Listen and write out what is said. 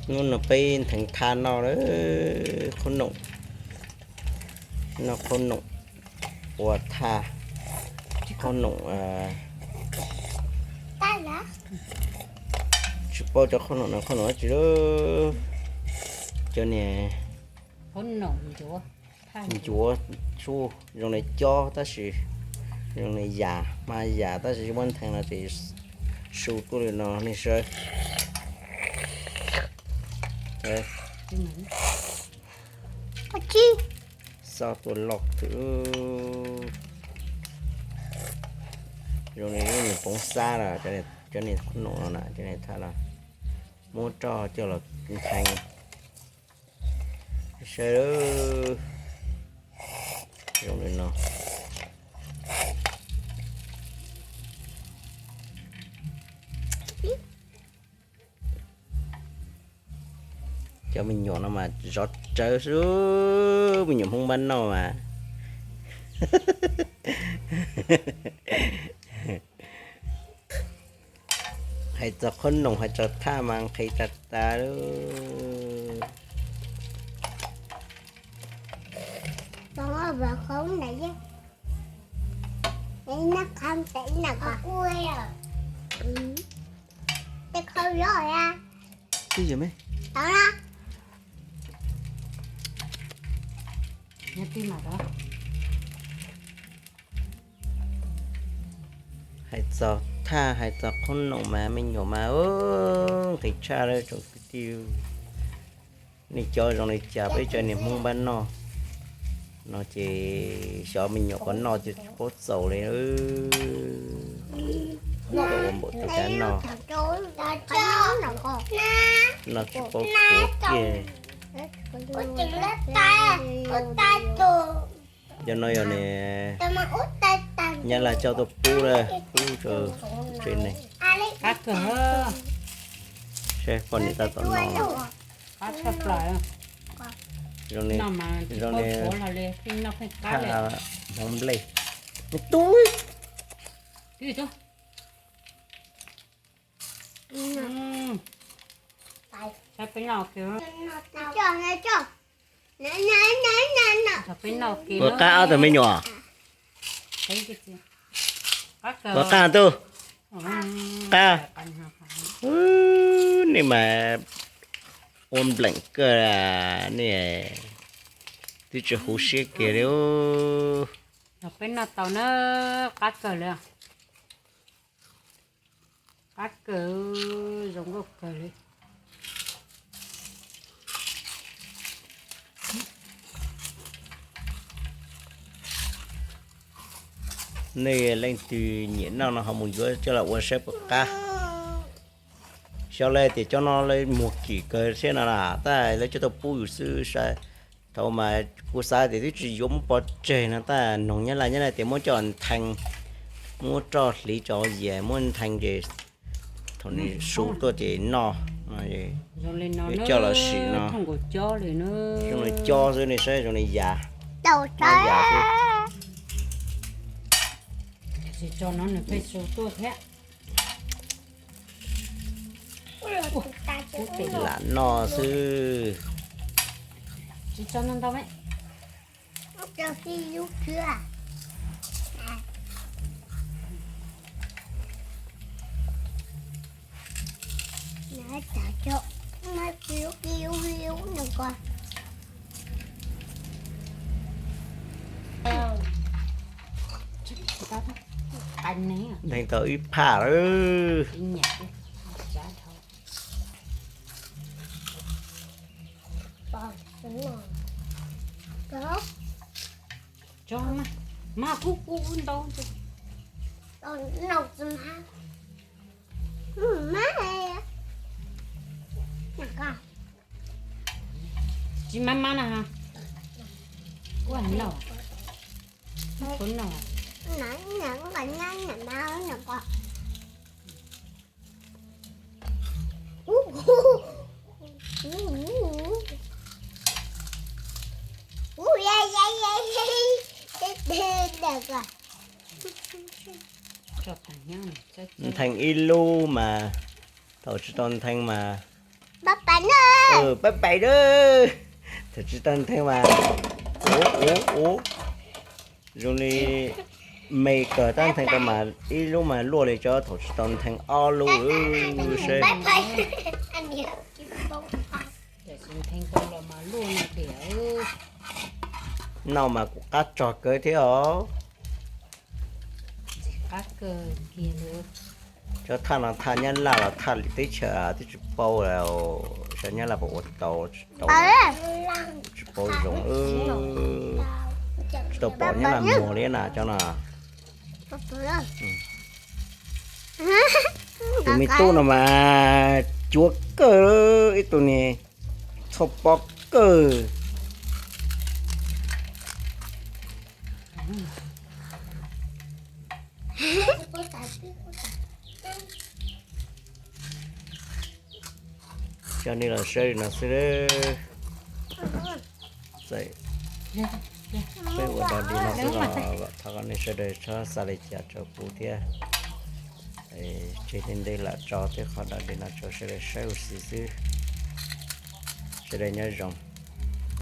Hnub no peb ntheev thaj noj lawm, qhob noom, noj qhob noom ua thaj, qhob noom tsis paub cov qhob noom no qhob noom dab tsi lawm. Cov niag ncuav su zoo li cob tab sis zoo li yam hma yam tab sis muab ntheev no ces su tuaj li no nej saib. Xob tuaj loj thwm. Zoo li lub niag poov xab los cov niag qhob noom no na, cov niag thaj no muab roj coj los ntheev. Saib, zoo li no. Cov me nyuam no mas zov rawv xwb, me nyuam Hmoob npab noj mas. Hais txog qhob noom hais txog thaj mas nqhis tas tas lawm. Twb yog me hais txog thaj hais txog qhob noom mas me nyuam mas nqhis tshaj lawm tsoom kwv tij. Nej cov zoo li cas peb cov niag Hmoob npab noj no ces xyov me nyuam qhuav noj ces tsis paub txaus li. Ua npaum tus kav noj, noj tsis paub kuav kiag. Cov no yog niag Nyab Laj coj tuaj pub na, pub rau tsev neeg. Saib poj niam tab tom noj. Zoo li, zoo li thaj hmoov nplej. Tub. Ua qab ob tug me nyuam. Ua qab tug. Qab. Nej mas ua npleem kawg, nej twb tsis huv siab kiag li. Peb noj tau na, qab kawg li. Qab kawg, zoo nkauj kawg li. Nej leej twg nyiam noj no ho mus yuav coj los ua saib puas qab. Xyov lawv tias cov no lawv muag kim kawg thiab no na, tab lawv coj tuaj pub yus xwb. Thaum mas kuv xav tias twb tsis yuav muab pov tseg no tab noog Nyab Laj, Nyab Laj tias muab coj nthee, muab roj hliv tso yias muab nthee ces thaum nws su tuaj ces noj. Yuav coj los sim no. Zoo li cob xwb, nej saib zoo li yam, yam xwb. Lam noj xwb. Nthee tau ib phaj lawm. Tsis mab mab na ha. Kuv noj. Kuv noj. Nthee ib lub mas, thaum tsis tau nthee mas Pab pais na. Pab pais na. Thaum tsis tau ntheev mas, ua ua ua, zoo li me kawg, tab ntheev tau mas ib lub mas luaj li cov thaum tsis tau ntheev ob lub seb. Noj mas kuv qab tsog kawg thiab os. Cov thaj no thaj Nyab Laj los thaj lwm teb chaws twb tsis paub lawm, xyov Nyab Laj puas ua tau tsis tau, tsis paub zoo. Tsis tau pom Nyab Laj muag li na cov no. Tus me tub no mas cuav kawg, ib tug ni txhoj pob kawg. Coj nej los saib li no xwb. Peb ua dog dig no xwb los thov kom nej sawv daws txhob xav li cas rau kuv thiab. Tseg tej ntej lam tso tej qhov dog dig no rau sawv daws saib ua si xwb. Sawv daws nyob zoo.